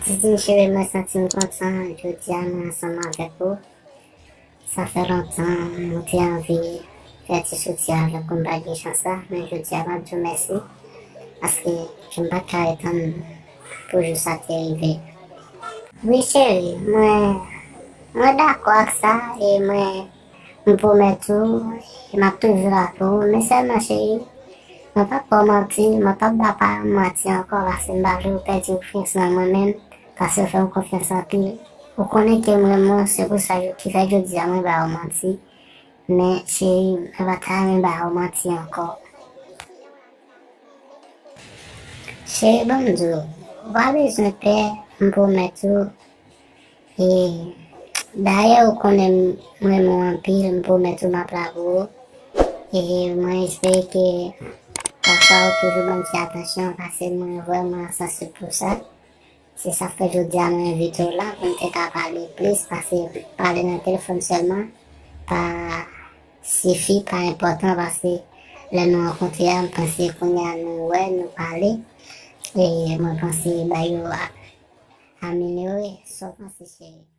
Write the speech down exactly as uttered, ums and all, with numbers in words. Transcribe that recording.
Christine cheri, mwen santi m kontan jodi a mwen ansanm avèk ou. Sa fè lontan mwen te anvi fè ti soti avèk ou, m pa gen chans la, men jodi a m ap di w mèsi paske m pa t ka retann pou jou sa te rive. Wi cheri, mwen mwen dakò ak sa e mwen m pwomèt ou e m ap toujou la pou ou, men sèlman cheri, mwen p ap ba w manti, mwen p ap ba paran m manti ankò paske m pa vle ou pèdi konfyans nan mwen menm, paske w fè m konfyans anpil. Ou konnen ke m renmen w, se pou sa ki fè jodi a mwen ba w manti. Men cheri, mwen pa ta renmen ba w manti ankò. Cheri, ban m di w, ou pa bezwen pè, m pwomèt ou. E dayè, ou konnen m renmen w anpil, m pwomèt ou m ap la pou ou. E mwen espere ke pafwa ou toujou ban m ti atansyon, paske mwen vrèman sansib pou sa. Se sa k fè jodi a mwen envite w la pou n te ka pale plis, paske pale nan telefòn sèlman pa sifi, pa enpòtan, paske lè nou rankontre a, m panse kounye a nou wè, nou pale, e mwen panse bagay yo ap amelyore. Sa w panse, cheri?